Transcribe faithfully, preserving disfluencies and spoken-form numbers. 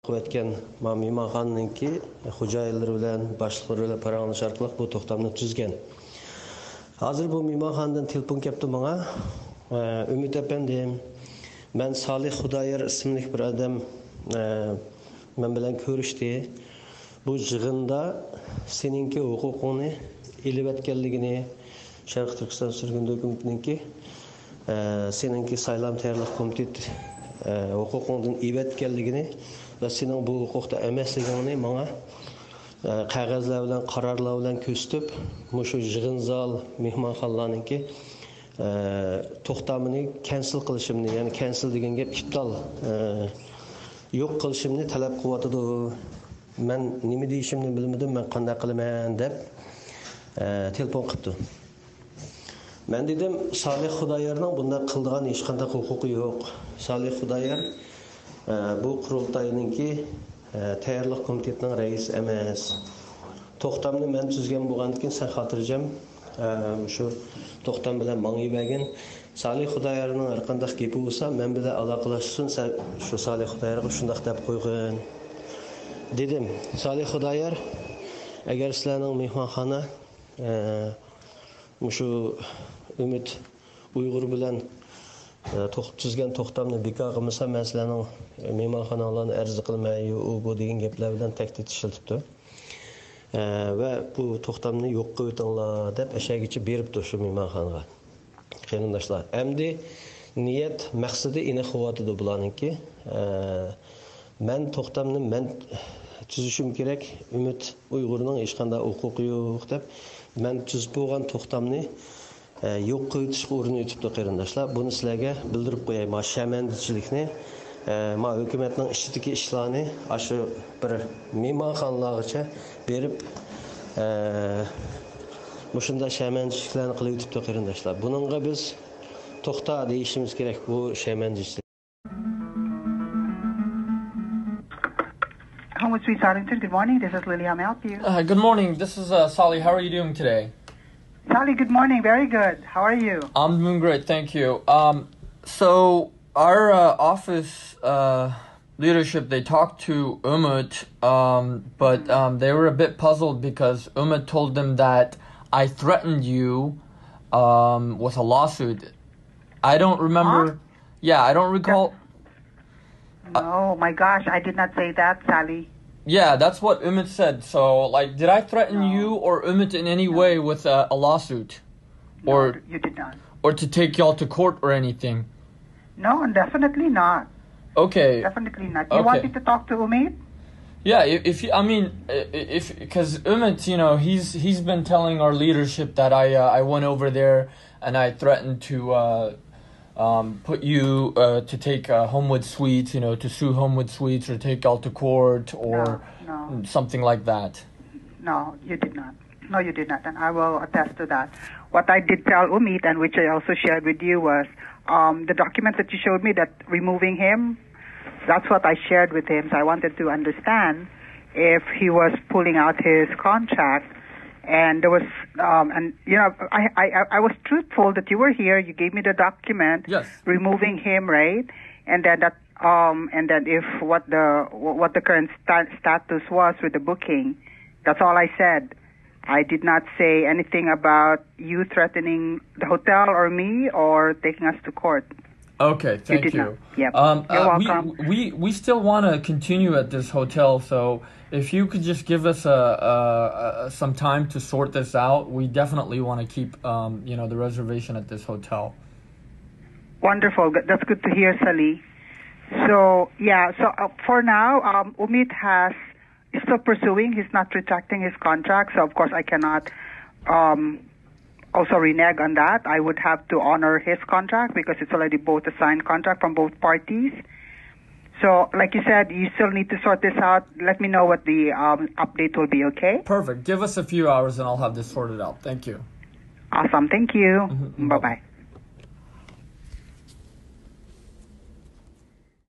قىلىۋەتكەن ما مېھمانخانىنىڭكى خوجايىنلىرى بىلەن، باشلىقلىرى بىلەن پاراڭلىشىش ئارقىلىق بۇ توختامنى تۈزگەن. ھازىر بۇ مېھمانخانىدىن تېلېفون كەپتۇ ماڭا. ئە، ئۈمىد ئەپەندىم، مەن سالىھ خۇدايار ئىسىملىك بىر ئادەم، ئە، مەن بىلەن كۆرۈشتى. بۇ يىغىندا سېنىڭكى ھوقۇقۇڭنى ئېلىۋەتكەنلىكىنى، شەرقىي تۈركىستان سۈرگۈندە ھۆكۈمىتىنىڭكى، ئە، سېنىڭكى سايلام تەييارلىق كومىتېت، ئە، ھوقۇقۇڭدىن ئېلىۋەتكەنلىكىنى ۋە سېنىڭ بۇ ھوقۇقتا ئەمەسلىكىڭنى ماڭا، ئە، قەغەزلەر بىلەن، قارارلار بىلەن كۆرسىتىپ، مۇشۇ يىغىن زال، مېھمانخانىلارنىڭكى، ئە، توختامىنى كەنسىل قىلىشىمنى، يەنى كەنسىل دېگەن گەپ ئىپتال، ئە، يوق قىلىشىمنى تەلەپ قىلىۋاتىدۇ. مەن نېمە دېيىشىمنى بىلمىدىم، مەن قانداق قىلىمەن دەپ، ئە، تېلېفون قىپتۇ. مەن دېدىم، سالىھ خۇدايارنىڭ بۇنداق قىلىدىغان ھېچقانداق ھوقۇقى يوق. سالىھ خۇدايار، ئە، بۇ قۇرۇلتاينىڭكى، ئە، تەييارلىق كومىتېتىنىڭ رەئىسى ئەمەس. توختامنى مەن تۈزگەن بولغاندىكىن سەن خاتىرجەم، ئە، شۇ توختام بىلەن ماڭىۋەرگىن. سالىھ خۇدايارنىڭ ھەر قانداق گېپى بولسا، مەن بىلەن ئالاقىلاشسۇن، سەن شۇ سالىھ خۇدايارغا شۇنداق دەپ قويغىن، دېدىم. سالىھ خۇدايار، ئەگەر سىلەرنىڭ مېھمانخانا، ئە، مۇشۇ ئۈمىد ئۇيغۇر بىلەن، ئە، توق-، تۈزگەن توختامنى بىكار قىلمىسا، مەن سىلەرنىڭ مېھمانخاناڭلارنى ئەرز قىلىمەن، يۇ، ئۇ، بۇ دېگەن گەپلەر بىلەن تەھدىت ئىشلىتىپتۇ. ئە، ۋە بۇ توختامنى يوق قىلىۋېتىڭلار دەپ ئەشەگىچە بېرىپتۇ شۇ مېھمانخانىغا. قېرىنداشلار، ئەمدى نىيەت، مەقسىتى ئېنىق بولۇۋاتىدۇ بۇلارنىڭكى. ئە، مەن توختامنى مەن تۈزۈشۈم كېرەك، ئۈمىد ئۇيغۇرنىڭ ھېچقانداق ھوقۇقى يوق دەپ، مەن تۈزۈپ بولغان توختامنى، ئە، يوق قىلىۋېتىشقا ئۇرۇنۇۋېتىپتۇ قېرىنداشلار. بۇنى سىلەرگە بىلدۈرۈپ قوياي، ما شەرمەندىچىلىكنى، ئە، ما ھۆكۈمەتنىڭ ئىچىدىكى ئىشلارنى ئاشۇ بىر مېھمانخانىلارغىچە بېرىپ، ئە، مۇشۇنداق شەرمەندىچىلىكلەرنى قىلىۋېتىپتۇ قېرىنداشلار. بۇنىڭغا بىز توختا دېيىشىمىز كېرەك بۇ شەرمەندىچىلىك. Homewood Suites Arlington, good morning. This is Lily. How may I help you? Uh, good morning. This is uh, Sally. How are you doing today? Sally, good morning. Very good. How are you? I'm doing great, thank you. Um, so our uh, office uh, leadership, they talked to Umut, um, but um, they were a bit puzzled because Umut told them that I threatened you um, with a lawsuit. I don't remember. Huh? Yeah, I don't recall. Oh my gosh, I did not say that, Sally. Yeah, that's what Umut said. So, like, did I threaten you or Umut in any way with a, a lawsuit? No, Or you did not. Or to take y'all to court or anything? No, definitely not. Okay. Definitely not. You Okay. wanted to talk to Umit? Yeah, if, if you, I mean, i- i- if because Umut, you know, he's he's been telling our leadership that I uh, I went over there and I threatened to uh, um, put you uh, to take uh, Homewood Suites, you know, to sue Homewood Suites or take y'all to court or No, no. something like that. No, you did not. No, you did not. And I will attest to that. What I did tell Umit, and which I also shared with you, was um, the documents that you showed me that removing him, that's what I shared with him. So I wanted to understand if he was pulling out his contract. And there was, um, and you know, I, I, I was truthful that you were here. You gave me the document Yes. removing him, right? And then that, um, and then if what the what the current sta- status was with the booking, that's all I said. I did not say anything about you threatening the hotel or me or taking us to court. Okay, thank did you. Not. Yep. Um, You're uh, welcome. We, we, we still want to continue at this hotel, so if you could just give us a, a, a some time to sort this out, we definitely want to keep um, you know the reservation at this hotel. Wonderful. That- That's good to hear, Sally. So, yeah, so uh, for now, um, Umit has is still pursuing. He's not retracting his contract, so of course I cannot um, also renege on that. I would have to honor his contract because it's already both a signed contract from both parties. So, like you said, you still need to sort this out. Let me know what the um, update will be, okay? Perfect. Give us a few hours and I'll have this sorted out. Thank you. Awesome. Thank you. Mhm. Bye bye.